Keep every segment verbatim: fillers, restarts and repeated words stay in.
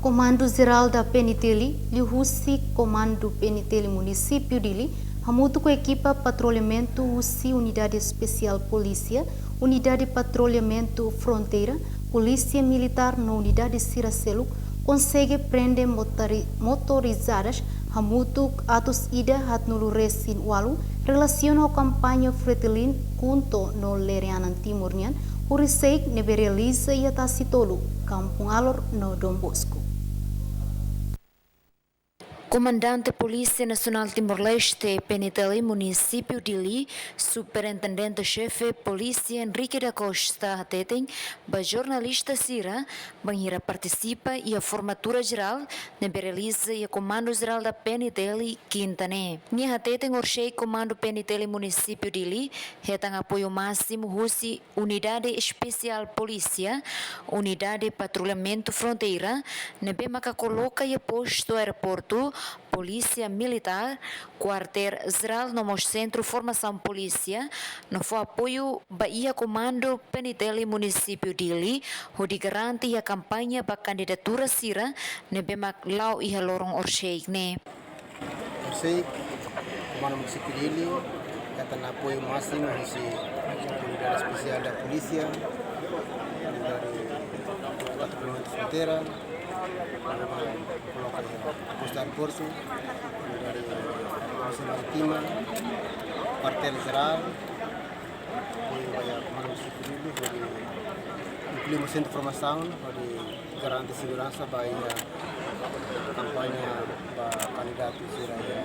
Komandu Jerál da P N T L, liuhusi Komandu P N T L Munisípiu Dili, hamutuk ho ekipa patrulhamentu husi Unidade Espesiál Polísia, Unidade Patrulhamentu Fronteira, Polísia Militár no unidade sira seluk, konsege prende motori-, motorizadas hamutuk atus ida haatnulu resin ualu, relasiona ho kampaña Fretilin, Kunto no Lere-Anan Timor nian, horiseik ne'ebé realiza iha Tasi Tolu, Kampung Alor no Don Bosco. Komandante Polísia Nasionál Timor-Leste, P N T L, Munisípiu Dili, Superintendente Xefe Polísia Henrique da Costa hateten ba jornalista sira, bainhira partisipa iha formatura jerál ne'ebé realiza iha Komandu Jerál da P N T L, kinta ne'e. Nia hateten horiseik Komandu P N T L Munisípiu Dili hetan apoiu másimu husi Unidade Espesiál Polísia, Unidade Patrulhamentu Fronteira, ne'ebé maka koloka iha postu aeroportu, Polísia Militár, Kuartél Jerál no mós Sentru Formasaun Polísia, no fó apoiu ba iha Komandu P N T L Munisípiu Dili, hodi garante iha kampaña ba kandidatura sira ne'ebé mak la'o iha loron horiseik ne'e. Horiseik, Komandu Munisípiu Dili hetan apoiu másimu husi Unidade Espesiál da Polísia, Unidade Patrulhamentu Fronteira, koloka iha postu aeroportu, Unidade Polísia Marítima, Kuartél Jerál, apoiu ba iha Komandu Munisípiu Dili, hodi inklui mós Sentru Formasaun, hodi garante seguransa ba iha kampaña ba kandidatu sira iha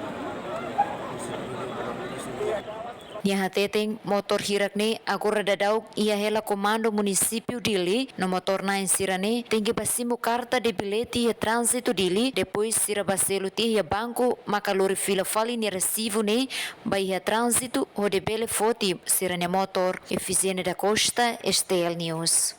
Munisípiu Dili. Nia hateten motór hirak ne'e agora daudaun iha hela Komandu Munisípiu Dili, no motór na'in sira-ne'e tenke bá simu karta de bilhete iha tránzitu Dili, depois sira bá selu tiha iha banku, maka lori fila fali nia resibu ne'e ba iha tránzitu, hodi bele foti sira-nia motór. Efigénia da Costa, S T L News.